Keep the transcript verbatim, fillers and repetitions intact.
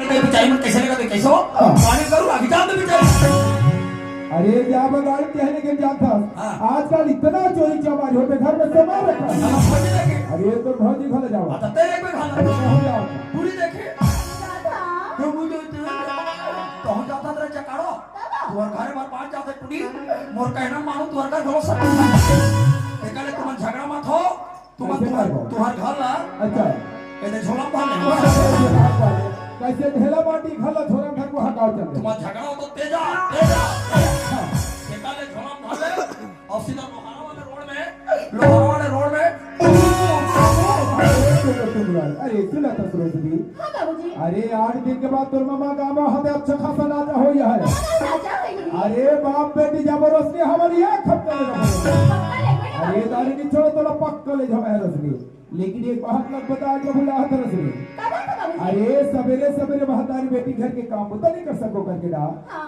बेचारी मन कैसे लगा दे, कैसे हो? पानी करूँ, आगे जान दे बेचारी। अरे, क्या बगाड़ कहने के जाता। हाँ। आजकल इतना चोरी चमारी होते, घर में सामान रखा है। अब भौजी देखे। अरे, तो भौजी घर जाओ। हाँ, तो तेरे एक बेर घर अरे, जाओ। हो जाओ। पूरी देखे। दादा। तो मुझे तो, तो हम जाता तेरे चकाड़ो। दादा। तुम्हारे घर में पाँच जाते टूटी। मोर कहना मानो, तुम्हारे घर घरो सब। निकाले, तुम झगड़ा मत हो। तुम, कैसे तुम, करबो? तुहर घर ला। अच्छा। कहते झोला में भर ले। कैसे ढेला माटी घर ला झोला में भर को हटाओ चल। तुम झगड़ा हो तो तेजा, तेजा। हाँ। निकाले झोला में भर ले और सीधा लोहारा वाले रोड में, लोहारा वाले रोड में। अरे, सुनो, सुनो, सुनो, अरे, सुना तो सुरेश जी। हाँ, बाबूजी। अरे, आठ दिन के बाद तोर मामा गाँव में हते अच्छा खासा नाचा हो गया है। हाँ, नाचा है ये। अरे, बाप बेटी जबरदस्ती हमारी एक हफ्ते में रखो। पक्का ले गए अरे, बाबूजी। दारू नहीं छोड़ो, तोला पक्का ले जाओ है रश्मि। लेकिन एक बात मत बता, जो भुला हत रश्मि। का बात है बाबूजी? अरे, सवेरे सवेरे महतारी बेटी घर के काम तो नहीं कर सको करके ना। हाँ।